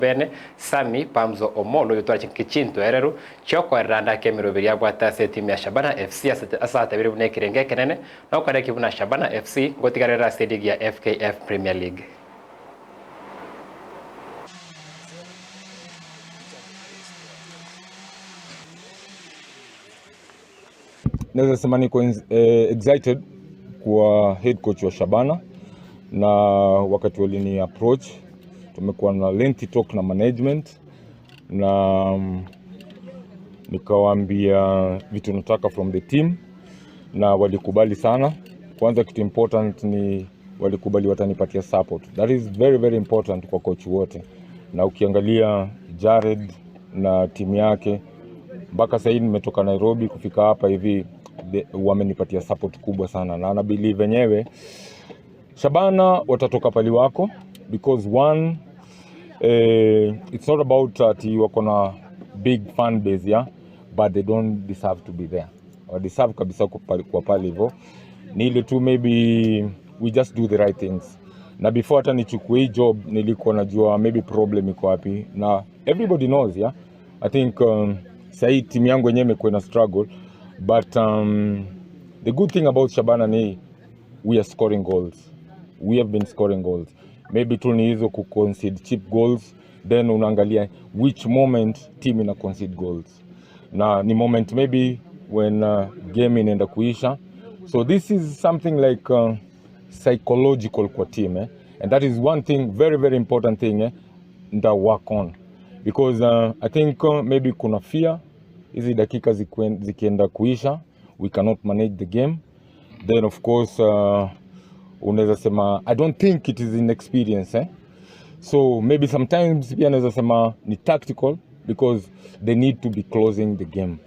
Bene Sami Pamzo Omolo yotwara chintu ereru chiokoerera kemiroberi abwate ase etimu ya Shabana FC ase atabire buna ekirenge ekenene nokore buna Shabana FC ngotigarera ase ligi ya FKF Premier League. Naweza sema niko excited kuwa head coach wa Shabana, na wakati walini approach tumekuwa na lengthy talk na management na nikawaambia vitu nataka from the team na walikubali sana. Kwanza kitu important ni walikubali watanipatia support. That is very very important kwa coach wote, na ukiangalia Jared na timu yake mpaka sasa hivi nimetoka Nairobi kufika hapa hivi, wamenipatia support kubwa sana, na na believe wenyewe Shabana watatoka pali wako because one, it's not about ati wako na big fan base, yeah, but they don't deserve to be there. Wa deserve kabisa kwa pale hivyo, ni ile tu maybe we just do the right things. Na before hata nichukue hii job nilikuwa najua maybe problem iko wapi, na everybody knows, yeah. I think sahii timu yangu yenyewe imekuwa na struggle, but the good thing about Shabana ni we are scoring goals, we have been scoring goals. Maybe tu ni hizo ku concede cheap goals, then unaangalia which moment team ina concede goals, na ni moment maybe when game inaenda kuisha. So this is something like psychological kwa team, eh? And that is one thing, very very important thing, eh? Nda work on because I think maybe kuna fear hizi dakika zikienda kuisha we cannot manage the game. Then of course unaweza sema I don't think it is inexperience, eh? So maybe sometimes pia naweza sema ni tactical because they need to be closing the game.